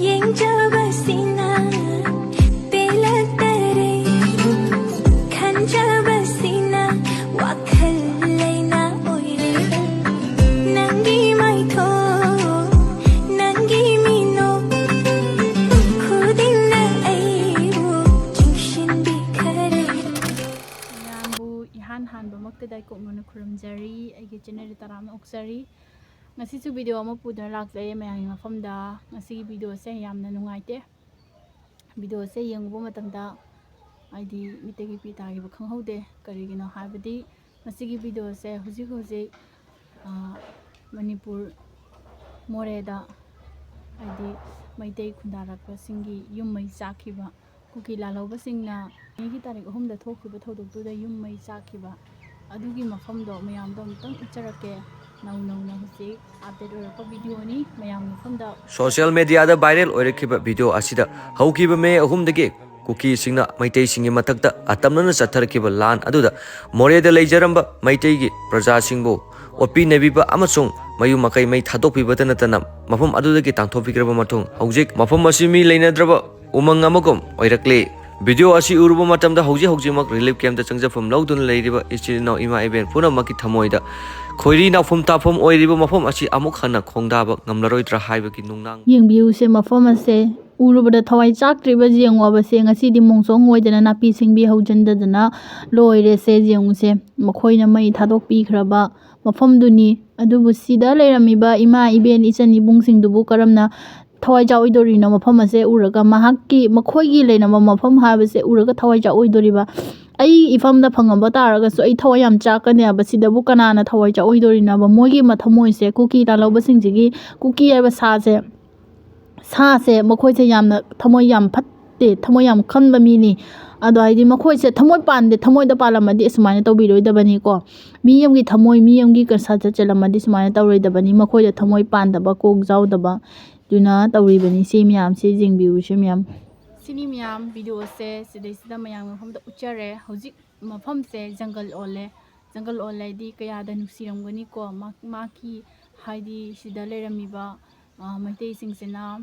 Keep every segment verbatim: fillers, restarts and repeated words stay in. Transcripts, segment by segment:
ꯌꯦꯡꯖꯕꯁꯤꯅ ꯄꯦꯜꯂꯛꯇꯔꯦ, ꯈꯟꯖꯕꯁꯤꯅ ꯋꯥꯈꯜ ꯂꯩꯅꯥ ꯑꯣꯏꯔꯦ꯫ ꯅꯪꯒꯤ ꯃꯥꯏꯊꯣꯡ, ꯅꯪꯒꯤ ꯃꯤꯅꯣꯛ ꯈꯨꯗꯤꯡꯅ ꯑꯩꯕꯨ ꯆꯤꯡꯁꯤꯟꯕꯤꯈꯔꯦ꯫ ꯃꯌꯥꯝꯕꯨ ꯏꯍꯥꯟ ꯍꯥꯟꯕꯃꯛꯇꯗ ꯀꯣꯛꯅꯅ ꯈꯨꯔꯨꯝꯖꯔꯤ꯫ ꯑꯩꯒꯤ ꯆꯦꯅꯦꯜꯗ ꯇꯔꯥꯝꯅ ꯑꯣꯛꯆꯔꯤ꯫ ꯉꯁꯤꯁꯨ ꯚꯤꯗꯤꯑꯣ ꯑꯃ ꯄꯨꯗꯨꯅ ꯂꯥꯛꯆꯩ ꯃꯌꯥꯝꯒꯤ ꯃꯐꯝꯗ꯫ ꯉꯁꯤꯒꯤ ꯚꯤꯗꯤꯑꯣꯁꯦ ꯌꯥꯝꯅ ꯅꯨꯡꯉꯥꯏꯇꯦ꯫ ꯚꯤꯗꯤꯑꯣꯁꯦ ꯌꯦꯡꯉꯨꯕ ꯃꯇꯝꯗ ꯍꯥꯏꯗꯤ ꯃꯤꯠꯇꯒꯤ ꯄꯤ ꯇꯥꯈꯤꯕ ꯈꯪꯍꯧꯗꯦ꯫ ꯀꯔꯤꯒꯤꯅꯣ ꯍꯥꯏꯕꯗꯤ ꯃꯁꯤꯒꯤ ꯚꯤꯗꯤꯑꯣꯁꯦ ꯍꯧꯖꯤꯛ ꯍꯧꯖꯤꯛ, ꯑ, ꯃꯅꯤꯄꯨꯔ ꯃꯣꯔꯦꯗ ꯍꯥꯏꯗꯤ ꯃꯩꯇꯩ ꯈꯨꯟꯗꯥꯔꯛꯄꯁꯤꯡꯒꯤ ꯌꯨꯝ ꯃꯩ ꯆꯥꯛꯈꯤꯕ, ꯀꯨꯀꯤ ꯂꯥꯜꯍꯧꯕꯁꯤꯡꯅ ꯃꯦꯒꯤ ꯇꯥꯔꯤꯛ ꯑꯍꯨꯝꯗ ꯊꯣꯛꯈꯤꯕ ꯊꯧꯗꯣꯛꯇꯨꯗ ꯌꯨꯝ ꯃꯩ ꯆꯥꯛꯈꯤꯕ ꯑꯗꯨꯒꯤ ꯃꯐꯝꯗꯣ ꯃꯌꯥꯝꯗꯣ ꯑꯃꯨꯛꯇꯪ ꯎꯠꯆꯔꯛꯀꯦ꯫ ꯅꯧ ꯅꯧꯅ ꯍꯧꯖꯤꯛ ꯑꯞꯗꯦꯠ ꯑꯣꯏꯔꯛꯄ ꯚꯤꯗꯤꯑꯣꯅꯤ꯫ ꯃꯌꯥꯝꯒꯤ ꯃꯐꯝꯗ ꯁꯣꯁꯤꯌꯦꯜ ꯃꯦꯗꯤꯌꯥꯗ ꯚꯥꯏꯔꯦꯜ ꯑꯣꯏꯔꯛꯈꯤꯕ ꯚꯤꯗꯤꯑꯣ ꯑꯁꯤꯗ ꯍꯧꯈꯤꯕ ꯃꯦ ꯑꯍꯨꯝꯗꯒꯤ ꯀꯨꯀꯤꯁꯤꯡꯅ ꯃꯩꯇꯩꯁꯤꯡꯒꯤ ꯃꯊꯛꯇ ꯑꯇꯝꯅꯅ ꯆꯠꯊꯔꯛꯈꯤꯕ ꯂꯥꯟ ꯑꯗꯨꯗ ꯃꯣꯔꯦꯗ ꯂꯩꯖꯔꯝꯕ ꯃꯩꯇꯩꯒꯤ ꯄ꯭ꯔꯖꯥꯁꯤꯡꯕꯨ ꯑꯣꯠꯄꯤ ꯅꯩꯕꯤꯕ ꯑꯃꯁꯨꯡ ꯃꯌꯨꯝ ꯃꯀꯩ ꯃꯩ ꯊꯥꯗꯣꯛꯄꯤꯕꯇ ꯅꯠꯇꯅ ꯃꯐꯝ ꯑꯗꯨꯗꯒꯤ ꯇꯥꯟꯊꯣꯛꯄꯤꯈ꯭ꯔꯕ ꯃꯇꯨꯡ ꯍꯧꯖꯤꯛ ꯃꯐꯝ ꯑꯁꯤ ꯃꯤ ꯂꯩꯅꯗ꯭ꯔꯕ ꯎꯃꯪ ꯑꯃꯒꯨꯝ ꯑꯣꯏꯔꯛꯂꯤ꯫ ꯚꯤꯗꯤꯑꯣ ꯑꯁꯤ ꯎꯔꯨꯕ ꯃꯇꯝꯗ ꯍꯧꯖꯤꯛ ꯍꯧꯖꯤꯛꯃꯛ ꯔꯤꯂꯤꯐ ꯀꯦꯝꯞꯇ ꯆꯪꯖꯐꯝ ꯂꯧꯗꯨꯅ ꯂꯩꯔꯤꯕ ꯏꯆꯤꯜ ꯏꯅꯥꯎ ꯏꯃꯥ ꯏꯕꯦꯟ ꯄꯨꯝꯅꯃꯛꯀꯤ ꯊꯃꯣꯏꯗ ꯈꯣꯏꯔꯤ ꯅꯥꯎꯐꯝ ꯇꯥꯐꯝ ꯑꯣꯏꯔꯤꯕ ꯃꯐꯝ ꯑꯁꯤ ꯑꯃꯨꯛ ꯍꯟꯅ ꯈꯣꯡꯗꯥꯕ ꯉꯝꯂꯔꯣꯏꯗ꯭ꯔꯥ ꯍꯥꯏꯕꯒꯤ ꯅꯨꯡꯅꯥꯡ꯫ ꯌꯦꯡꯕꯤꯌꯨꯁꯦ, ꯃꯐꯝ ꯑꯁꯦ ꯎꯔꯨꯕꯗ ꯊꯋꯥꯏ ꯆꯥꯛꯇ꯭ꯔꯤꯕ ꯌꯦꯡꯉꯣꯕꯁꯦ꯫ ꯉꯁꯤꯗꯤ ꯃꯣꯡꯁꯣꯡ ꯑꯣꯏꯗꯅ ꯅꯥꯄꯤ ꯁꯤꯡꯕꯤ ꯍꯧꯖꯤꯟꯗꯗꯅ ꯂꯣꯏꯔꯦꯁꯦ꯫ ꯌꯦꯡꯉꯨꯁꯦ, ꯃꯈꯣꯏꯅ ꯃꯩ ꯊꯥꯗꯣꯛꯄꯤꯈ꯭ꯔꯕ ꯃꯐꯝꯗꯨꯅꯤ꯫ ꯑꯗꯨꯕꯨ ꯁꯤꯗ ꯂꯩꯔꯝꯃꯤꯕ ꯏꯃꯥ ꯏꯕꯦꯟ ꯏꯆꯟ ꯏꯕꯨꯡꯁꯤꯡꯗꯨꯕꯨ ꯀꯔꯝꯅ ꯊꯋꯥꯏ ꯆꯥꯛꯑꯣꯏꯗꯣꯔꯤꯅꯣ? ꯃꯐꯝ ꯑꯁꯦ ꯎꯔꯒ, ꯃꯍꯥꯛꯀꯤ, ꯃꯈꯣꯏꯒꯤ ꯂꯩꯔꯝꯕ ꯃꯐꯝ ꯍꯥꯏꯕꯁꯦ ꯎꯔꯒ ꯊꯋꯥꯏ ꯆꯥꯛꯑꯣꯏꯗꯣꯔꯤꯕ? ꯑꯩ ꯏꯐꯝꯗ ꯐꯪꯉꯝꯕ ꯇꯥꯔꯒꯁꯨ ꯑꯩ ꯊꯋꯥꯏ ꯌꯥꯝ ꯆꯥꯛꯀꯅꯤ ꯍꯥꯏꯕ꯫ ꯁꯤꯗꯕꯨ ꯀꯅꯥꯅ ꯊꯋꯥꯏ ꯆꯥꯛꯑꯣꯏꯗꯣꯔꯤꯅꯣꯕ? ꯃꯣꯏꯒꯤ ꯃꯊꯃꯣꯏꯁꯦ, ꯀꯨꯀꯤ ꯂꯥꯜꯍꯧꯕꯁꯤꯡꯁꯤꯒꯤ, ꯀꯨꯀꯤ ꯍꯥꯏꯕ ꯁꯥꯁꯦ, ꯁꯥꯁꯦ ꯃꯈꯣꯏꯁꯦ ꯌꯥꯝꯅ ꯊꯃꯣꯏ ꯌꯥꯝ ꯐꯠꯇꯦ, ꯊꯃꯣꯏ ꯌꯥꯝ ꯀꯟꯕ ꯃꯤꯅꯤ꯫ ꯑꯗꯣ ꯍꯥꯏꯗꯤ ꯃꯈꯣꯏꯁꯦ ꯊꯃꯣꯏ ꯄꯥꯟꯗꯦ, ꯊꯃꯣꯏꯗ ꯄꯥꯜꯂꯝꯃꯗꯤ ꯑꯁꯨꯃꯥꯏꯅ ꯇꯧꯕꯤꯔꯣꯏꯗꯕꯅꯤꯀꯣ꯫ ꯃꯤ ꯑꯃꯒꯤ ꯊꯃꯣꯏ, ꯃꯤ ꯑꯃꯒꯤ ꯀꯟꯁꯥꯗ ꯆꯦꯜꯂꯝꯃꯗꯤ ꯁꯨꯃꯥꯏꯅ ꯇꯧꯔꯣꯏꯗꯕꯅꯤ꯫ ꯃꯈꯣꯏꯗ ꯊꯃꯣꯏ ꯄꯥꯟꯗꯕ, ꯀꯣꯛ ꯌꯥꯎꯗꯕ ꯑꯗꯨꯅ ꯇꯧꯔꯤꯕꯅꯤ꯫ ꯁꯤ ꯃꯌꯥꯝꯁꯦ ꯌꯦꯡꯕꯤꯌꯨꯁꯦ ꯃꯌꯥꯝ꯫ ꯁꯤꯅꯤ ꯃꯌꯥꯝ, ꯚꯤꯗꯤꯑꯣꯁꯦ ꯁꯤꯗꯩꯁꯤꯗ ꯃꯌꯥꯝꯒꯤ ꯃꯐꯝꯗ ꯎꯠꯆꯔꯦ꯫ ꯍꯧꯖꯤꯛ ꯃꯐꯝꯁꯦ ꯖꯪꯒꯜ ꯑꯣꯜꯂꯦ꯫ ꯖꯪꯒꯜ ꯑꯣꯜꯂꯦ ꯍꯥꯏꯗꯤ ꯀꯌꯥꯗ ꯅꯨꯡꯁꯤꯔꯝꯒꯅꯤꯀꯣ꯫ ꯃꯥ-, ꯃꯥꯒꯤ ꯍꯥꯏꯗꯤ ꯁꯤꯗ ꯂꯩꯔꯝꯃꯤꯕ, ꯑ, ꯃꯩꯇꯩꯁꯤꯡꯁꯤꯅ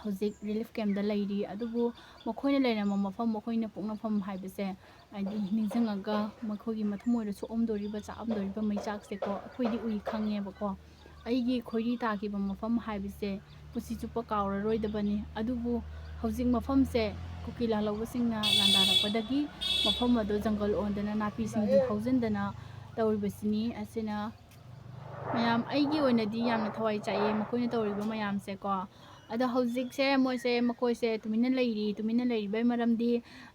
ꯍꯧꯖꯤꯛ ꯔꯤꯂꯤꯐ ꯀꯦꯝꯗ ꯂꯩꯔꯤ꯫ ꯑꯗꯨꯕꯨ ꯃꯈꯣꯏꯅ ꯂꯩꯔꯝꯕ ꯃꯐꯝ, ꯃꯈꯣꯏꯅ ꯄꯣꯛꯅꯐꯝ ꯍꯥꯏꯕꯁꯦ ꯍꯥꯏꯗꯤ ꯅꯤꯡꯁꯤꯡꯉꯒ ꯃꯈꯣꯏꯒꯤ ꯃꯊꯃꯣꯏꯗ ꯁꯣꯛꯑꯝꯗꯣꯔꯤꯕ, ꯆꯥꯛꯑꯝꯗꯣꯔꯤꯕ ꯃꯩꯆꯥꯛꯁꯦꯀꯣ ꯑꯩꯈꯣꯏꯗꯤ ꯎꯏ ꯈꯪꯉꯦꯕꯀꯣ꯫ ꯑꯩꯒꯤ ꯈꯣꯏꯔꯤ ꯇꯥꯈꯤꯕ ꯃꯐꯝ ꯍꯥꯏꯕꯁꯦ ꯄꯨꯟꯁꯤ ꯆꯨꯞꯄ ꯀꯥꯎꯔꯔꯣꯏꯗꯕꯅꯤ꯫ ꯑꯗꯨꯕꯨ ꯍꯧꯖꯤꯛ ꯃꯐꯝꯁꯦ ꯀꯨꯀꯤ ꯂꯥꯜꯍꯧꯕꯁꯤꯡꯅ ꯂꯥꯟꯗꯥꯔꯛꯄꯗꯒꯤ ꯃꯐꯝ ꯑꯗꯣ ꯖꯪꯒꯜ ꯑꯣꯟꯗꯅ ꯅꯥꯄꯤꯁꯤꯡꯗꯤ ꯍꯧꯖꯤꯟꯗꯅ ꯇꯧꯔꯤꯕꯁꯤꯅꯤ꯫ ꯑꯁꯤꯅ ꯃꯌꯥꯝ, ꯑꯩꯒꯤ ꯑꯣꯏꯅꯗꯤ ꯌꯥꯝꯅ ꯊꯋꯥꯏ ꯆꯥꯛꯑꯦ ꯃꯈꯣꯏꯅ ꯇꯧꯔꯤꯕ ꯃꯌꯥꯝꯁꯦꯀꯣ꯫ ꯑꯗꯣ ꯍꯧꯖꯤꯛꯁꯦ ꯃꯣꯏꯁꯦ, ꯃꯈꯣꯏꯁꯦ ꯇꯨꯃꯤꯟꯅ ꯂꯩꯔꯤ꯫ ꯇꯨꯃꯤꯟꯅ ꯂꯩꯔꯤꯕꯩ ꯃꯔꯝꯗꯤ,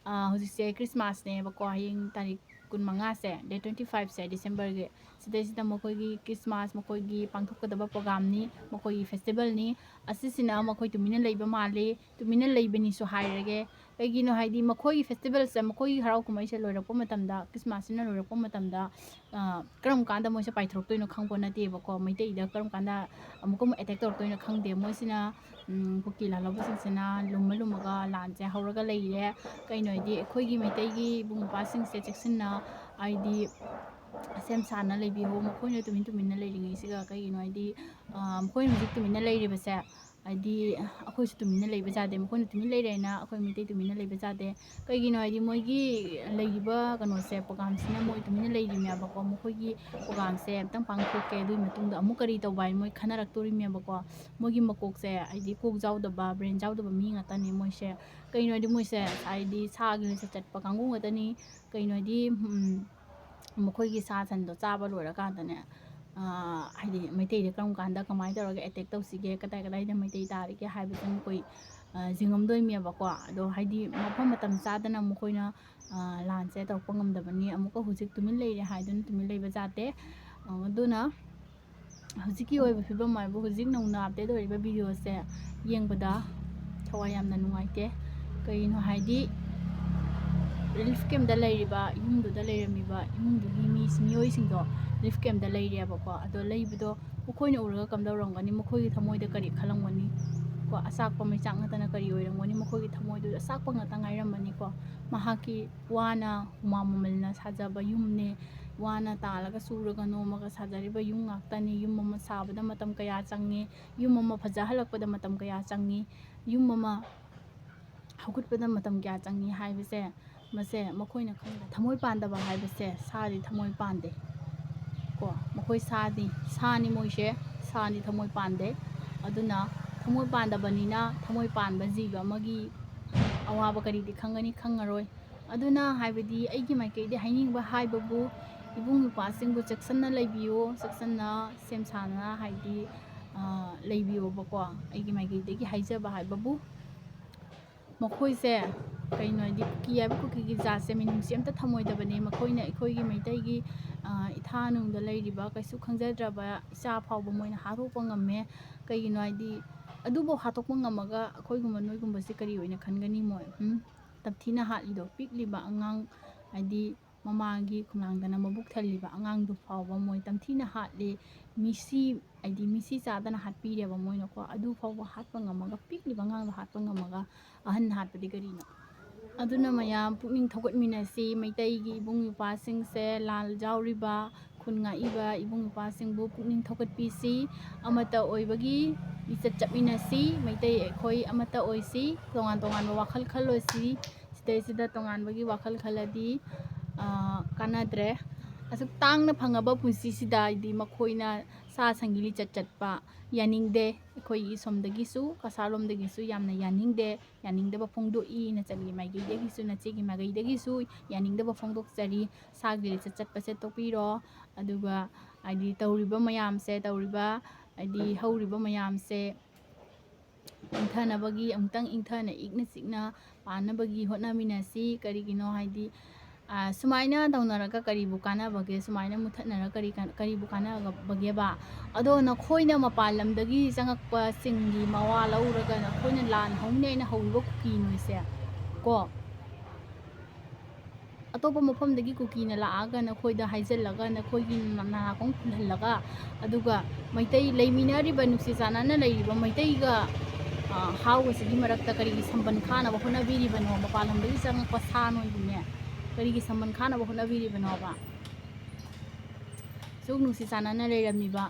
ꯑ, ꯍꯧꯖꯤꯛꯁꯦ ꯈ꯭ꯔꯤꯁꯃꯥꯁꯅꯦꯕꯀꯣ, ꯍꯌꯦꯡ ꯇꯥꯔꯤꯛ ꯀꯨꯟꯃꯉꯥꯁꯦ, date twenty fiveꯁꯦ Decemberꯒꯤ꯫ ꯁꯤꯗꯩꯁꯤꯗ ꯃꯈꯣꯏꯒꯤ ꯈ꯭ꯔꯤꯁꯃꯥꯁ, ꯃꯈꯣꯏꯒꯤ ꯄꯥꯡꯊꯣꯛꯀꯗꯕ programꯅꯤ, ꯃꯈꯣꯏꯒꯤ festivalꯅꯤ꯫ ꯑꯁꯤꯁꯤꯅ ꯃꯈꯣꯏ ꯇꯨꯃꯤꯟꯅ ꯂꯩꯕ ꯃꯥꯜꯂꯤ, ꯇꯨꯃꯤꯟꯅ ꯂꯩꯕꯅꯤꯁꯨ ꯍꯥꯏꯔꯒꯦ꯫ ꯀꯩꯒꯤꯅꯣ ꯍꯥꯏꯗꯤ ꯃꯈꯣꯏꯒꯤ festivalꯁꯦ, ꯃꯈꯣꯏꯒꯤ ꯍꯔꯥꯎ ꯀꯨꯝꯍꯩꯁꯦ ꯂꯣꯏꯔꯛꯄ ꯃꯇꯝꯗ, ꯈ꯭ꯔꯤꯁꯃꯥꯁꯁꯤꯅ ꯂꯣꯏꯔꯛꯄ ꯃꯇꯝꯗ, ꯑ, ꯀꯔꯝ ꯀꯥꯟꯗ ꯃꯣꯏꯁꯦ ꯄꯥꯏꯊꯣꯔꯛꯇꯣꯏꯅꯣ ꯈꯪꯕ ꯅꯠꯇꯦꯕꯀꯣ꯫ ꯃꯩꯇꯩꯗ ꯀꯔꯝ ꯀꯥꯟꯗ ꯑꯃꯨꯛꯀ ꯑꯃꯨꯛ attack ꯇꯧꯔꯛꯇꯣꯏꯅꯣ ꯈꯪꯗꯦ꯫ ꯃꯣꯏꯁꯤꯅ, ꯎꯝ, ꯀꯨꯀꯤ ꯂꯥꯜꯍꯧꯕꯁꯤꯡꯁꯤꯅ ꯂꯨꯝꯃ ꯂꯨꯝꯃꯒ ꯂꯥꯟꯁꯦ ꯍꯧꯔꯒ ꯂꯩꯔꯦ꯫ ꯀꯩꯅꯣ ꯍꯥꯏꯗꯤ ꯑꯩꯈꯣꯏꯒꯤ ꯃꯩꯇꯩꯒꯤ ꯏꯕꯨꯡ ꯏꯄ꯭ꯋꯥꯁꯤꯡꯁꯦ ꯆꯦꯛꯁꯤꯟꯅ ꯍꯥꯏꯗꯤ ꯁꯦꯝ ꯁꯥꯅ ꯂꯩꯕꯤꯌꯣ꯫ ꯃꯈꯣꯏꯅ ꯇꯨꯃꯤꯟ ꯇꯨꯃꯤꯟꯅ ꯂꯩꯔꯤꯉꯩꯁꯤꯒ, ꯀꯩꯒꯤꯅꯣ ꯍꯥꯏꯗꯤ, ꯑ, ꯃꯈꯣꯏꯅ ꯍꯧꯖꯤꯛ ꯇꯨꯃꯤꯟꯅ ꯂꯩꯔꯤꯕꯁꯦ ꯍꯥꯏꯗꯤ ꯑꯩꯈꯣꯏꯁꯨ ꯇꯨꯃꯤꯟꯅ ꯂꯩꯕ ꯌꯥꯗꯦ, ꯃꯈꯣꯏꯅ ꯇꯨꯃꯤꯟ ꯂꯩꯔꯦꯅ ꯑꯩꯈꯣꯏ ꯃꯩꯇꯩ ꯇꯨꯃꯤꯟꯅ ꯂꯩꯕ ꯌꯥꯗꯦ꯫ ꯀꯩꯒꯤꯅꯣ ꯍꯥꯏꯗꯤ ꯃꯣꯏꯒꯤ ꯂꯩꯔꯤꯕ ꯀꯩꯅꯣꯁꯦ, programꯁꯤꯅ ꯃꯣꯏ ꯇꯨꯃꯤꯟꯅ ꯂꯩꯔꯤꯅꯦꯕꯀꯣ꯫ ꯃꯈꯣꯏꯒꯤ programꯁꯦ ꯑꯝꯇꯪ ꯄꯥꯡꯊꯣꯛꯀꯦ, ꯑꯗꯨꯒꯤ ꯃꯇꯨꯡꯗ ꯑꯃꯨꯛ ꯀꯔꯤ ꯇꯧꯕ ꯍꯥꯏꯅ ꯃꯣꯏ ꯈꯟꯅꯔꯛꯇꯣꯔꯤꯅꯦꯕꯀꯣ꯫ ꯃꯣꯏꯒꯤ ꯃꯀꯣꯛꯁꯦ ꯍꯥꯏꯗꯤ ꯀꯣꯛ ꯌꯥꯎꯗꯕ, brain ꯌꯥꯎꯗꯕ ꯃꯤ ꯉꯥꯛꯇꯅꯤ ꯃꯣꯏꯁꯦ꯫ ꯀꯩꯅꯣ ꯍꯥꯏꯗꯤ ꯃꯣꯏꯁꯦ ꯍꯥꯏꯗꯤ ꯁꯥꯒꯤ ꯂꯤꯆꯠ ꯆꯠꯄ ꯀꯥꯡꯕꯨ ꯉꯥꯛꯇꯅꯤ꯫ ꯀꯩꯅꯣ ꯍꯥꯏꯗꯤ, ꯎꯝ, ꯃꯈꯣꯏꯒꯤ ꯁꯥ ꯁꯟꯗꯣ ꯆꯥꯕ ꯂꯣꯏꯔꯀꯥꯟꯗꯅꯦ, ꯑ, ꯍꯥꯏꯗꯤ ꯃꯩꯇꯩꯗ ꯀꯔꯝ ꯀꯥꯟꯗ ꯀꯃꯥꯏꯅ ꯇꯧꯔꯒ attack ꯇꯧꯁꯤꯒꯦ, ꯀꯗꯥꯏ ꯀꯗꯥꯏꯗ ꯃꯩꯇꯩ ꯇꯥꯔꯤꯒꯦ ꯍꯥꯏꯕꯁꯦ ꯃꯈꯣꯏ, ꯑ, ꯌꯦꯡꯉꯝꯗꯣꯏꯅꯦꯕꯀꯣ꯫ ꯑꯗꯣ ꯍꯥꯏꯗꯤ ꯃꯐꯝ ꯃꯇꯝ ꯆꯥꯗꯅ ꯃꯈꯣꯏꯅ, ꯑ, ꯂꯥꯟꯁꯦ ꯇꯧꯔꯛꯄ ꯉꯝꯗꯕꯅꯤ꯫ ꯑꯃꯨꯛꯀ ꯍꯧꯖꯤꯛ ꯇꯨꯃꯤꯟ ꯂꯩꯔꯦ ꯍꯥꯏꯗꯨꯅ ꯇꯨꯃꯤꯟ ꯂꯩꯕ ꯌꯥꯗꯦ꯫ ꯑ, ꯑꯗꯨꯅ ꯍꯧꯖꯤꯛꯀꯤ ꯑꯣꯏꯕ ꯐꯤꯕꯝ ꯍꯥꯏꯕꯨ ꯍꯧꯖꯤꯛ ꯅꯧꯅ update ꯑꯣꯏꯔꯤꯕ videoꯁꯦ ꯌꯦꯡꯕꯗ ꯊꯋꯥꯏ ꯌꯥꯝꯅ ꯅꯨꯡꯉꯥꯏꯇꯦ꯫ ꯀꯩꯒꯤꯅꯣ ꯍꯥꯏꯗꯤ relief campꯇ ꯂꯩꯔꯤꯕ ꯏꯃꯨꯡꯗꯨꯗ ꯂꯩꯔꯝꯃꯤꯕ ꯏꯃꯨꯡꯗꯨꯒꯤ ꯃꯤ, ꯃꯤꯑꯣꯏꯁꯤꯡꯗꯣ relief campꯇ ꯂꯩꯔꯦꯕꯀꯣ꯫ ꯑꯗꯣ ꯂꯩꯕꯗꯣ ꯃꯈꯣꯏꯅ ꯎꯔꯒ ꯀꯝꯗꯧꯔꯝꯒꯅꯤ? ꯃꯈꯣꯏꯒꯤ ꯊꯃꯣꯏꯗ ꯀꯔꯤ ꯈꯜꯂꯝꯒꯅꯤ? ꯀꯣ, ꯑꯆꯥꯛꯄ ꯃꯩꯆꯥꯛ ꯅꯠꯇꯅ ꯀꯔꯤ ꯑꯣꯏꯔꯝꯒꯅꯤ? ꯃꯈꯣꯏꯒꯤ ꯊꯃꯣꯏꯗꯨ ꯑꯆꯥꯛꯄ ꯉꯥꯛꯇ ꯉꯥꯏꯔꯝꯃꯅꯤꯀꯣ꯫ ꯃꯍꯥꯛꯀꯤ ꯋꯥꯅ ꯍꯨꯃꯥꯡ ꯃꯃꯜꯅ ꯁꯥꯖꯕ ꯌꯨꯝꯅꯦ, ꯋꯥꯅ ꯇꯥꯜꯂꯒ ꯁꯨꯔꯒ ꯅꯣꯝꯃꯒ ꯁꯥꯖꯔꯤꯕ ꯌꯨꯝ ꯉꯥꯛꯇꯅꯤ꯫ ꯌꯨꯝ ꯑꯃ ꯁꯥꯕꯗ ꯃꯇꯝ ꯀꯌꯥ ꯆꯪꯉꯤ, ꯌꯨꯝ ꯑꯃ ꯐꯖꯍꯜꯂꯛꯄꯗ ꯃꯇꯝ ꯀꯌꯥ ꯆꯪꯉꯤ, ꯌꯨꯝ ꯑꯃ ꯍꯧꯒꯠꯄꯗ ꯃꯇꯝ ꯀꯌꯥ ꯆꯪꯉꯤ ꯍꯥꯏꯕꯁꯦ, ꯃꯁꯦ ꯃꯈꯣꯏꯅ ꯈꯪꯗ꯫ ꯊꯃꯣꯏ ꯄꯥꯟꯗꯕ ꯍꯥꯏꯕꯁꯦ ꯁꯥꯗꯤ ꯊꯃꯣꯏ ꯄꯥꯟꯗꯦ ꯀꯣ꯫ ꯃꯈꯣꯏ ꯁꯥꯗꯤ, ꯁꯥꯅꯤ ꯃꯣꯏꯁꯦ, ꯁꯥꯅꯤ ꯊꯃꯣꯏ ꯄꯥꯟꯗꯦ꯫ ꯑꯗꯨꯅ ꯊꯃꯣꯏ ꯄꯥꯟꯗꯕꯅꯤꯅ ꯊꯃꯣꯏ ꯄꯥꯟꯕ ꯖꯤꯕ ꯑꯃꯒꯤ ꯑꯋꯥꯕ ꯀꯔꯤꯗꯤ ꯈꯪꯒꯅꯤ? ꯈꯪꯉꯔꯣꯏ꯫ ꯑꯗꯨꯅ ꯍꯥꯏꯕꯗꯤ ꯑꯩꯒꯤ ꯃꯥꯏꯀꯩꯗꯤ ꯍꯥꯏꯅꯤꯡꯕ ꯍꯥꯏꯕꯕꯨ ꯏꯕꯨꯡ ꯏꯄ꯭ꯋꯥꯁꯤꯡꯕꯨ ꯆꯦꯛꯁꯤꯟꯅ ꯂꯩꯕꯤꯌꯨ, ꯆꯦꯛꯁꯤꯟꯅ ꯁꯦꯝ ꯁꯥꯅ ꯍꯥꯏꯗꯤ, ꯑ, ꯂꯩꯕꯤꯌꯣꯕꯀꯣ꯫ ꯑꯩꯒꯤ ꯃꯥꯏꯀꯩꯗꯒꯤ ꯍꯥꯏꯖꯕ ꯍꯥꯏꯕꯕꯨ ꯃꯈꯣꯏꯁꯦ ꯀꯩꯅꯣ ꯍꯥꯏꯗꯤ ꯀꯨꯀꯤ ꯍꯥꯏꯕ ꯀꯨꯀꯤꯒꯤ ꯖꯥꯠꯁꯦ ꯃꯤꯅꯨꯡꯁꯤ ꯑꯝꯇ ꯊꯝꯃꯣꯏꯗꯕꯅꯦ꯫ ꯃꯈꯣꯏꯅ ꯑꯩꯈꯣꯏꯒꯤ ꯃꯩꯇꯩꯒꯤ, ꯑ, ꯏꯊꯥꯅꯨꯡꯗ ꯂꯩꯔꯤꯕ ꯀꯩꯁꯨ ꯈꯪꯖꯗ꯭ꯔꯕ ꯏꯆꯥ ꯐꯥꯎꯕ ꯃꯣꯏꯅ ꯍꯥꯠꯇꯣꯛꯄ ꯉꯝꯃꯦ꯫ ꯀꯩꯒꯤꯅꯣ ꯍꯥꯏꯗꯤ ꯑꯗꯨꯐꯥꯎ ꯍꯥꯠꯇꯣꯛꯄ ꯉꯝꯃꯒ ꯑꯩꯈꯣꯏꯒꯨꯝꯕ ꯅꯣꯏꯒꯨꯝꯕꯁꯦ ꯀꯔꯤ ꯑꯣꯏꯅ ꯈꯟꯒꯅꯤ ꯃꯣꯏ? ꯎꯝ? ꯇꯝꯊꯤꯅ ꯍꯥꯠꯂꯤꯗꯣ ꯄꯤꯛꯂꯤꯕ ꯑꯉꯥꯡ, ꯍꯥꯏꯗꯤ ꯃꯃꯥꯒꯤ ꯈꯨꯂꯥꯡꯗꯅ ꯃꯕꯨꯛ ꯊꯜꯂꯤꯕ ꯑꯉꯥꯡꯗꯨ ꯐꯥꯎꯕ ꯃꯣꯏ ꯇꯝꯊꯤꯅ ꯍꯥꯠꯂꯤ꯫ ꯃꯤꯁꯤ, ꯍꯥꯏꯗꯤ ꯃꯤꯁꯤ ꯆꯥꯗꯅ ꯍꯥꯠꯄꯤꯔꯦꯕ ꯃꯣꯏꯅꯀꯣ꯫ ꯑꯗꯨ ꯐꯥꯎꯕ ꯍꯥꯠꯄ ꯉꯝꯃꯒ, ꯄꯤꯛꯂꯤꯕ ꯑꯉꯥꯡꯗꯣ ꯍꯥꯠꯄ ꯉꯝꯃꯒ ꯑꯍꯟ ꯍꯥꯠꯄꯗꯤ ꯀꯔꯤꯅꯣ? ꯑꯗꯨꯅ ꯃꯌꯥꯝ ꯄꯨꯛꯅꯤꯡ ꯊꯧꯒꯠꯃꯤꯟꯅꯁꯤ꯫ ꯃꯩꯇꯩꯒꯤ ꯏꯕꯨꯡ ꯏꯄ꯭ꯋꯥꯁꯤꯡꯁꯦ, ꯂꯥꯜ ꯌꯥꯎꯔꯤꯕ, ꯈꯨꯟ ꯉꯥꯛꯏꯕ ꯏꯕꯨꯡ ꯏꯄ꯭ꯋꯥꯁꯤꯡꯕꯨ ꯄꯨꯛꯅꯤꯡ ꯊꯧꯒꯠꯄꯤꯁꯤ꯫ ꯑꯃꯠꯇ ꯑꯣꯏꯕꯒꯤ ꯂꯤꯆꯠ ꯆꯠꯃꯤꯟꯅꯁꯤ꯫ ꯃꯩꯇꯩ ꯑꯩꯈꯣꯏ ꯑꯃꯠꯇ ꯑꯣꯏꯁꯤ꯫ ꯇꯣꯉꯥꯟ ꯇꯣꯉꯥꯟꯕ ꯋꯥꯈꯜ ꯈꯜꯂꯣꯏꯁꯤ꯫ ꯁꯤꯗꯩꯁꯤꯗ ꯇꯣꯉꯥꯟꯕꯒꯤ ꯋꯥꯈꯜ ꯈꯜꯂꯗꯤ, ꯑ, ꯀꯥꯟꯅꯗ꯭ꯔꯦ꯫ ꯑꯁꯨꯛ ꯇꯥꯡꯅ ꯐꯪꯉꯕ ꯄꯨꯟꯁꯤꯁꯤꯗ ꯍꯥꯏꯗꯤ ꯃꯈꯣꯏꯅ ꯁꯥ ꯁꯟꯒꯤ ꯂꯤꯆꯠ ꯆꯠꯄ ꯌꯥꯅꯤꯡꯗꯦ꯫ ꯑꯩꯈꯣꯏꯒꯤ ꯁꯣꯝꯗꯒꯤꯁꯨ, ꯀꯁꯥꯔꯂꯣꯝꯗꯒꯤꯁꯨ ꯌꯥꯝꯅ ꯌꯥꯅꯤꯡꯗꯦ꯫ ꯌꯥꯅꯤꯡꯗꯕ ꯐꯣꯡꯗꯣꯛꯏ꯫ ꯅꯆꯟꯒꯤ ꯃꯥꯏꯀꯩꯗꯒꯤꯁꯨ, ꯅꯆꯦꯒꯤ ꯃꯥꯏꯀꯩꯗꯒꯤꯁꯨ ꯌꯥꯅꯤꯡꯗꯕ ꯐꯣꯡꯗꯣꯛꯆꯔꯤ꯫ ꯁꯥꯒꯤ ꯂꯤꯆꯠ ꯆꯠꯄꯁꯦ ꯇꯣꯛꯄꯤꯔꯣ꯫ ꯑꯗꯨꯒ ꯍꯥꯏꯗꯤ ꯇꯧꯔꯤꯕ ꯃꯌꯥꯝꯁꯦ, ꯇꯧꯔꯤꯕ ꯍꯥꯏꯗꯤ ꯍꯧꯔꯤꯕ ꯃꯌꯥꯝꯁꯦ ꯏꯪꯊꯅꯕꯒꯤ, ꯑꯃꯨꯛꯇꯪ ꯏꯪꯊꯅ ꯏꯪꯅ ꯆꯤꯛꯅ ꯄꯥꯟꯅꯕꯒꯤ ꯍꯣꯠꯅꯃꯤꯟꯅꯁꯤ꯫ ꯀꯔꯤꯒꯤꯅꯣ ꯍꯥꯏꯗꯤ, ꯑ, ꯁꯨꯃꯥꯏꯅ ꯇꯧꯅꯔꯒ ꯀꯔꯤꯕꯨ ꯀꯥꯟꯅꯕꯒꯦ? ꯁꯨꯃꯥꯏꯅ ꯃꯨꯊꯠꯅꯔꯒ ꯀꯔꯤ ꯀꯥꯟ-, ꯀꯔꯤꯕꯨ ꯀꯥꯟꯅꯕꯒꯦꯕ? ꯑꯗꯣ ꯅꯈꯣꯏꯅ ꯃꯄꯥꯟ ꯂꯝꯗꯒꯤ ꯆꯪꯉꯛꯄꯁꯤꯡꯒꯤ ꯃꯋꯥ ꯂꯧꯔꯒ ꯅꯈꯣꯏꯅ ꯂꯥꯟ ꯍꯧꯅꯦꯅ ꯍꯧꯔꯤꯕ ꯀꯨꯀꯤ ꯅꯣꯏꯁꯦ ꯀꯣ, ꯑꯇꯣꯞꯄ ꯃꯐꯝꯗꯒꯤ ꯀꯨꯀꯤꯅ ꯂꯥꯛꯑꯒ ꯅꯈꯣꯏꯗ ꯍꯥꯏꯖꯤꯜꯂꯒ ꯅꯈꯣꯏꯒꯤ ꯅꯅꯥꯀꯣꯡ ꯐꯨꯜꯍꯜꯂꯒ, ꯑꯗꯨꯒ ꯃꯩꯇꯩ ꯂꯩꯃꯤꯟꯅꯔꯤꯕ ꯅꯨꯡꯁꯤ ꯆꯥꯟꯅꯅ ꯂꯩꯔꯤꯕ ꯃꯩꯇꯩꯒ, ꯑ, ꯍꯥꯎꯒꯁꯤꯒꯤ ꯃꯔꯛꯇ ꯀꯔꯤꯒꯤ ꯁꯝꯕꯟ ꯈꯥꯅꯕ ꯍꯣꯠꯅꯕꯤꯔꯤꯕꯅꯣ? ꯃꯄꯥꯟ ꯂꯝꯗꯒꯤ ꯆꯪꯉꯛꯄ ꯁꯥ ꯅꯣꯏꯕꯨꯅꯦ ꯀꯔꯤꯒꯤ ꯁꯝꯕꯟ ꯈꯥꯅꯕ ꯍꯣꯠꯅꯕꯤꯔꯤꯕꯅꯣꯕ? ꯑꯗꯨꯛ ꯅꯨꯡꯁꯤ ꯆꯥꯟꯅꯅ ꯂꯩꯔꯝꯃꯤꯕ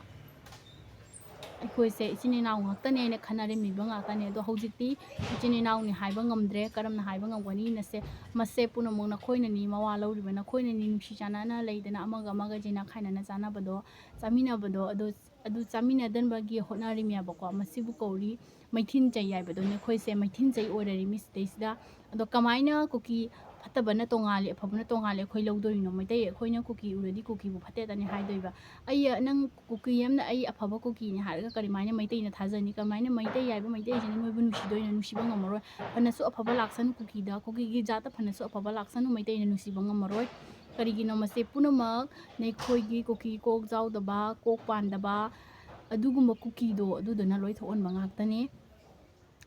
ꯑꯩꯈꯣꯏꯁꯦ ꯏꯆꯤꯟ ꯏꯅꯥꯎ ꯉꯥꯛꯇꯅꯦꯅ ꯈꯟꯅꯔꯝꯃꯤꯕ ꯉꯥꯛꯇꯅꯦ꯫ ꯑꯗꯣ ꯍꯧꯖꯤꯛꯇꯤ ꯏꯆꯤꯟ ꯏꯅꯥꯎꯅꯤ ꯍꯥꯏꯕ ꯉꯝꯗ꯭ꯔꯦ꯫ ꯀꯔꯝꯅ ꯍꯥꯏꯕ ꯉꯝꯒꯅꯤꯅꯁꯦ, ꯃꯁꯦ ꯄꯨꯝꯅꯃꯛ ꯅꯈꯣꯏꯅꯅꯤ, ꯃꯋꯥ ꯂꯧꯔꯤꯕ ꯅꯈꯣꯏꯅꯅꯤ꯫ ꯅꯨꯡꯁꯤ ꯆꯥꯟꯅꯅ ꯂꯩꯗꯅ ꯑꯃꯒ ꯑꯃꯒ ꯖꯤꯅ ꯈꯥꯏꯅꯅ ꯆꯥꯅꯕꯗꯣ, ꯆꯥꯃꯤꯟꯅꯕꯗꯣ, ꯑꯗꯨ, ꯑꯗꯨ ꯆꯥꯃꯤꯟꯅꯗꯅꯕꯒꯤ ꯍꯣꯠꯅꯔꯤꯃꯦꯕꯀꯣ꯫ ꯃꯁꯤꯕꯨ ꯀꯧꯔꯤ ꯃꯩꯊꯤꯟ ꯆꯩ ꯍꯥꯏꯕꯗꯣ꯫ ꯅꯈꯣꯏꯁꯦ ꯃꯩꯊꯤꯟ ꯆꯩ ꯑꯣꯏꯔꯔꯤꯃꯤ ꯁꯤꯗꯩꯁꯤꯗ꯫ ꯑꯗꯣ ꯀꯃꯥꯏꯅ ꯀꯨꯀꯤ ꯐꯠꯇꯕꯅ ꯇꯣꯉꯥꯜꯂꯤ, ꯑꯐꯕꯅ ꯇꯣꯉꯥꯜꯂꯤ ꯑꯩꯈꯣꯏ ꯂꯧꯗꯣꯔꯤꯅꯣ? ꯃꯩꯇꯩ ꯑꯩꯈꯣꯏꯅ ꯀꯨꯀꯤ ꯎꯔꯗꯤ ꯀꯨꯀꯤꯕꯨ ꯐꯠꯇꯦꯗꯅꯤ ꯍꯥꯏꯗꯣꯏꯕ꯫ ꯑꯩ, ꯅꯪ ꯀꯨꯀꯤ ꯑꯃꯅ ꯑꯩ ꯑꯐꯕ ꯀꯨꯀꯤꯅꯤ ꯍꯥꯏꯔꯒ ꯀꯔꯤꯃꯥꯏꯅ ꯃꯩꯇꯩꯅ ꯊꯥꯖꯅꯤ? ꯀꯃꯥꯏꯅ ꯃꯩꯇꯩ ꯍꯥꯏꯕ ꯃꯩꯇꯩꯁꯤꯅ ꯅꯣꯏꯕꯨ ꯅꯨꯡꯁꯤꯗꯣꯏꯅꯣ? ꯅꯨꯡꯁꯤꯕ ꯉꯝꯃꯔꯣꯏ꯫ ꯐꯅꯁꯨ ꯑꯐꯕ ꯂꯥꯛꯁꯅꯨ ꯀꯨꯀꯤꯗ, ꯀꯨꯀꯤꯒꯤ ꯖꯥꯠꯇ ꯐꯅꯁꯨ ꯑꯐꯕ ꯂꯥꯛꯁꯅꯨ, ꯃꯩꯇꯩꯅ ꯅꯨꯡꯁꯤꯕ ꯉꯝꯃꯔꯣꯏ꯫ ꯀꯔꯤꯒꯤꯅꯣ? ꯃꯁꯤ ꯄꯨꯝꯅꯃꯛ ꯅꯈꯣꯏꯒꯤ ꯀꯨꯀꯤ ꯀꯣꯛ ꯆꯥꯎꯗꯕ, ꯀꯣꯛ ꯄꯥꯟꯗꯕ, ꯑꯗꯨꯒꯨꯝꯕ ꯀꯨꯀꯤꯗꯣ ꯑꯗꯨꯗꯨꯅ ꯂꯣꯏ ꯊꯣꯛꯍꯟꯕ ꯉꯥꯛꯇꯅꯤ꯫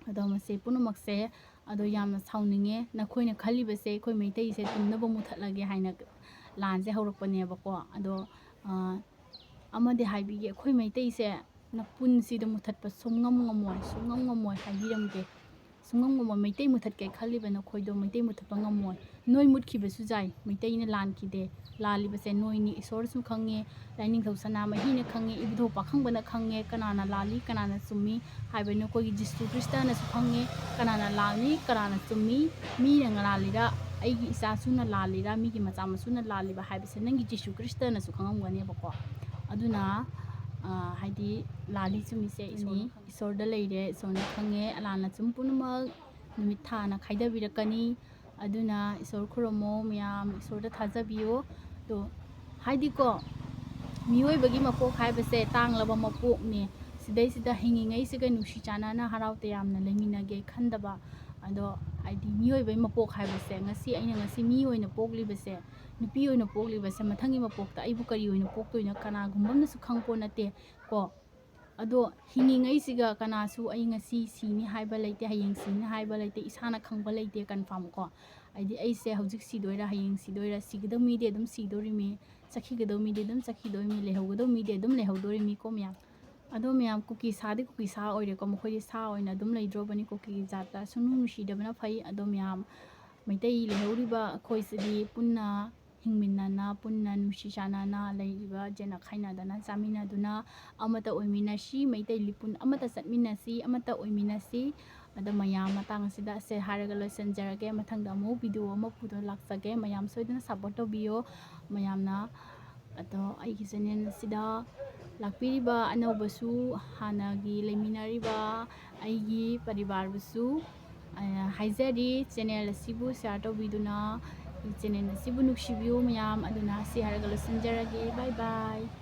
ꯑꯗꯣ ꯃꯁꯤ ꯄꯨꯝꯅꯃꯛꯁꯦ, ꯑꯗꯣ ꯌꯥꯝꯅ ꯁꯥꯎꯅꯤꯡꯉꯦ꯫ ꯅꯈꯣꯏꯅ ꯈꯜꯂꯤꯕꯁꯦ ꯑꯩꯈꯣꯏ ꯃꯩꯇꯩꯁꯦ ꯇꯨꯝꯅꯕ ꯃꯨꯊꯠꯂꯒꯦ ꯍꯥꯏꯅ ꯂꯥꯟꯁꯦ ꯍꯧꯔꯛꯄꯅꯦꯕꯀꯣ꯫ ꯑꯗꯣ, ꯑ, ꯑꯃꯗꯤ ꯍꯥꯏꯕꯤꯒꯦ, ꯑꯩꯈꯣꯏ ꯃꯩꯇꯩꯁꯦ ꯅꯄꯨꯟꯁꯤꯗ ꯃꯨꯊꯠꯄ ꯁꯨꯡꯉꯝ ꯉꯝꯃꯣꯏ, ꯁꯨꯡꯉꯝ ꯉꯝꯃꯣꯏ ꯍꯥꯏꯕꯤꯔꯝꯒꯦ꯫ ꯁꯨꯡꯉꯝ ꯉꯝꯃꯣꯏ꯫ ꯃꯩꯇꯩ ꯃꯨꯊꯠꯀꯦ ꯈꯜꯂꯤꯕ ꯅꯈꯣꯏꯗꯣ ꯃꯩꯇꯩ ꯃꯨꯊꯠꯄ ꯉꯝꯃꯣꯏ꯫ ꯅꯣꯏ ꯃꯨꯠꯈꯤꯕꯁꯨ ꯌꯥꯏ, ꯃꯩꯇꯩꯅ ꯂꯥꯟꯈꯤꯗꯦ꯫ ꯂꯥꯜꯂꯤꯕꯁꯦ ꯅꯣꯏꯅꯤ, ꯏꯁꯣꯔꯁꯨ ꯈꯪꯉꯦ, ꯂꯥꯏꯅꯤꯡꯊꯧ ꯁꯅꯥꯃꯍꯤꯅ ꯈꯪꯉꯦ, ꯏꯕꯨꯙꯧ ꯄꯥꯈꯪꯕꯅ ꯈꯪꯉꯦ, ꯀꯅꯥꯅ ꯂꯥꯜꯂꯤ, ꯀꯅꯥꯅ ꯆꯨꯝꯃꯤ ꯍꯥꯏꯕ ꯅꯈꯣꯏꯒꯤ ꯖꯤꯁꯨ ꯈ꯭ꯔꯤꯁꯇꯅꯁꯨ ꯈꯪꯉꯦ, ꯀꯅꯥꯅ ꯂꯥꯜꯂꯤ, ꯀꯅꯥꯅ ꯆꯨꯝꯃꯤ, ꯃꯤꯅ ꯂꯥꯜꯂꯤꯔ, ꯑꯩꯒꯤ ꯏꯆꯥꯁꯨꯅ ꯂꯥꯜꯂꯤꯔ, ꯃꯤꯒꯤ ꯃꯆꯥ ꯃꯁꯨꯅ ꯂꯥꯜꯂꯤꯕ ꯍꯥꯏꯕꯁꯦ ꯅꯪꯒꯤ ꯖꯤꯁꯨ ꯈ꯭ꯔꯤꯁꯇꯅꯁꯨ ꯈꯪꯉꯝꯒꯅꯦꯕꯀꯣ꯫ ꯑꯗꯨꯅ, ꯑ, ꯍꯥꯏꯗꯤ ꯂꯥꯜꯂꯤ ꯆꯨꯝꯃꯤꯁꯦ ꯏꯁꯣꯔꯅ ꯈꯪꯉꯦ꯫ ꯏꯁꯣꯔꯗ ꯂꯩꯔꯦ, ꯏꯁꯣꯔꯅ ꯈꯪꯉꯦ, ꯑꯂꯥꯟ ꯑꯆꯨꯝ ꯄꯨꯝꯅꯃꯛ ꯅꯨꯃꯤꯠ ꯊꯥꯅ ꯈꯥꯏꯗꯕꯤꯔꯛꯀꯅꯤ꯫ ꯑꯗꯨꯅ ꯏꯁꯣꯔ ꯈꯨꯔꯨꯝꯃꯣ ꯃꯌꯥꯝ, ꯏꯁꯣꯔꯗ ꯊꯥꯖꯕꯤꯌꯣ꯫ ꯑꯗꯣ ꯍꯥꯏꯗꯤꯀꯣ, ꯃꯤꯑꯣꯏꯕꯒꯤ ꯃꯄꯣꯛ ꯍꯥꯏꯕꯁꯦ ꯇꯥꯡꯂꯕ ꯃꯄꯣꯛꯅꯦ꯫ ꯁꯤꯗꯩꯁꯤꯗ ꯍꯤꯡꯉꯤꯉꯩꯁꯤꯒ ꯅꯨꯡꯁꯤ ꯆꯥꯟꯅꯅ ꯍꯔꯥꯎ ꯇꯌꯥꯝꯅ ꯂꯩꯃꯤꯟꯅꯒꯦ ꯈꯟꯗꯕ꯫ ꯑꯗꯣ ꯍꯥꯏꯗꯤ ꯃꯤꯑꯣꯏꯕꯒꯤ ꯃꯄꯣꯛ ꯍꯥꯏꯕꯁꯦ, ꯉꯁꯤ ꯑꯩꯅ ꯉꯁꯤ ꯃꯤ ꯑꯣꯏꯅ ꯄꯣꯛꯂꯤꯕꯁꯦ, ꯅꯨꯄꯤ ꯑꯣꯏꯅ ꯄꯣꯛꯂꯤꯕꯁꯦ, ꯃꯊꯪꯒꯤ ꯃꯄꯣꯛꯇ ꯑꯩꯕꯨ ꯀꯔꯤ ꯑꯣꯏꯅ ꯄꯣꯛꯇꯣꯏꯅꯣ ꯀꯅꯥꯒꯨꯝꯕ ꯑꯃꯅꯁꯨ ꯈꯪꯄꯣꯠ ꯅꯠꯇꯦ ꯀꯣ꯫ ꯑꯗꯣ ꯍꯤꯡꯉꯤꯉꯩꯁꯤꯒ ꯀꯅꯥꯁꯨ ꯑꯩ ꯉꯁꯤ ꯁꯤꯅꯤ ꯍꯥꯏꯕ ꯂꯩꯇꯦ, ꯍꯌꯦꯡ ꯁꯤꯅꯤ ꯍꯥꯏꯕ ꯂꯩꯇꯦ, ꯏꯁꯥꯅ ꯈꯪꯕ ꯂꯩꯇꯦ confirm ꯀꯣ꯫ ꯍꯥꯏꯗꯤ ꯑꯩꯁꯦ ꯍꯧꯖꯤꯛ ꯁꯤꯗꯣꯏꯔꯥ, ꯍꯌꯦꯡ ꯁꯤꯗꯣꯏꯔꯥ, ꯁꯤꯒꯗꯧ ꯃꯤꯗꯤ ꯑꯗꯨꯝ ꯁꯤꯗꯣꯔꯤꯃꯤ, ꯆꯠꯈꯤꯒꯗꯧ ꯃꯤꯗꯤ ꯑꯗꯨꯝ ꯆꯠꯈꯤꯗꯣꯏꯃꯤ, ꯂꯩꯍꯧꯒꯗꯧ ꯃꯤꯗꯤ ꯑꯗꯨꯝ ꯂꯩꯍꯧꯗꯣꯔꯤꯃꯤꯀꯣ ꯃꯌꯥꯝ꯫ ꯑꯗꯣ ꯃꯌꯥꯝ, ꯀꯨꯀꯤ ꯁꯥꯗꯤ ꯀꯨꯀꯤ ꯁꯥ ꯑꯣꯏꯔꯦꯀꯣ, ꯃꯈꯣꯏꯗꯤ ꯁꯥ ꯑꯣꯏꯅ ꯑꯗꯨꯝ ꯂꯩꯗ꯭ꯔꯣꯕꯅꯤ ꯀꯨꯀꯤꯒꯤ ꯖꯥꯠꯇ꯫ ꯁꯨꯡꯅꯨꯡ ꯅꯨꯡꯁꯤꯗꯕꯅ ꯐꯩ꯫ ꯑꯗꯣ ꯃꯌꯥꯝ, ꯃꯩꯇꯩ ꯂꯩꯍꯧꯔꯤꯕ ꯑꯩꯈꯣꯏꯁꯤꯗꯤ ꯄꯨꯟꯅ ꯍꯤꯡꯃꯤꯟꯅꯅ, ꯄꯨꯟꯅ ꯅꯨꯡꯁꯤ ꯆꯥꯟꯅꯅ ꯂꯩꯔꯤꯕ, ꯌꯦꯠꯅ ꯈꯥꯏꯅꯗꯅ ꯆꯥꯃꯤꯟꯅꯗꯨꯅ ꯑꯃꯠꯇ ꯑꯣꯏꯃꯤꯟꯅꯁꯤ, ꯃꯩꯇꯩ ꯂꯤꯄꯨꯟ ꯑꯃꯠꯇ ꯆꯠꯃꯤꯟꯅꯁꯤ, ꯑꯃꯠꯇ ꯑꯣꯏꯃꯤꯟꯅꯁꯤ꯫ ꯑꯗꯣ ꯃꯌꯥꯝ, ꯃꯇꯥꯡ ꯑꯁꯤꯗ ꯑꯁꯦ ꯍꯥꯏꯔꯒ ꯂꯣꯏꯁꯤꯟꯖꯔꯒꯦ꯫ ꯃꯊꯪꯗ ꯑꯃꯨꯛ video ꯑꯃ ꯄꯨꯗꯨꯅ ꯂꯥꯛꯆꯒꯦ꯫ ꯃꯌꯥꯝ ꯁꯣꯏꯗꯅ support ꯇꯧꯕꯤꯌꯣ꯫ ꯃꯌꯥꯝꯅ ꯑꯗꯣ ꯑꯩꯒꯤ channel ꯑꯁꯤꯗ ꯂꯥꯛꯄꯤꯔꯤꯕ ꯑꯅꯧꯕꯁꯨ, ꯍꯥꯟꯅꯒꯤ ꯂꯩꯃꯤꯟꯅꯔꯤꯕ ꯑꯩꯒꯤ ꯄꯔꯤꯕꯥꯔꯕꯨꯁꯨ, ꯑ, ꯍꯥꯏꯖꯔꯤ, channel ꯑꯁꯤꯕꯨ share ꯇꯧꯕꯤꯗꯨꯅ channel ꯑꯁꯤꯕꯨ ꯅꯨꯡꯁꯤꯕꯤꯌꯨ ꯃꯌꯥꯝ꯫ ꯑꯗꯨꯅ ꯁꯤ ꯍꯥꯏꯔꯒ ꯂꯣꯏꯁꯤꯟꯖꯔꯒꯦ꯫ Bye bye꯫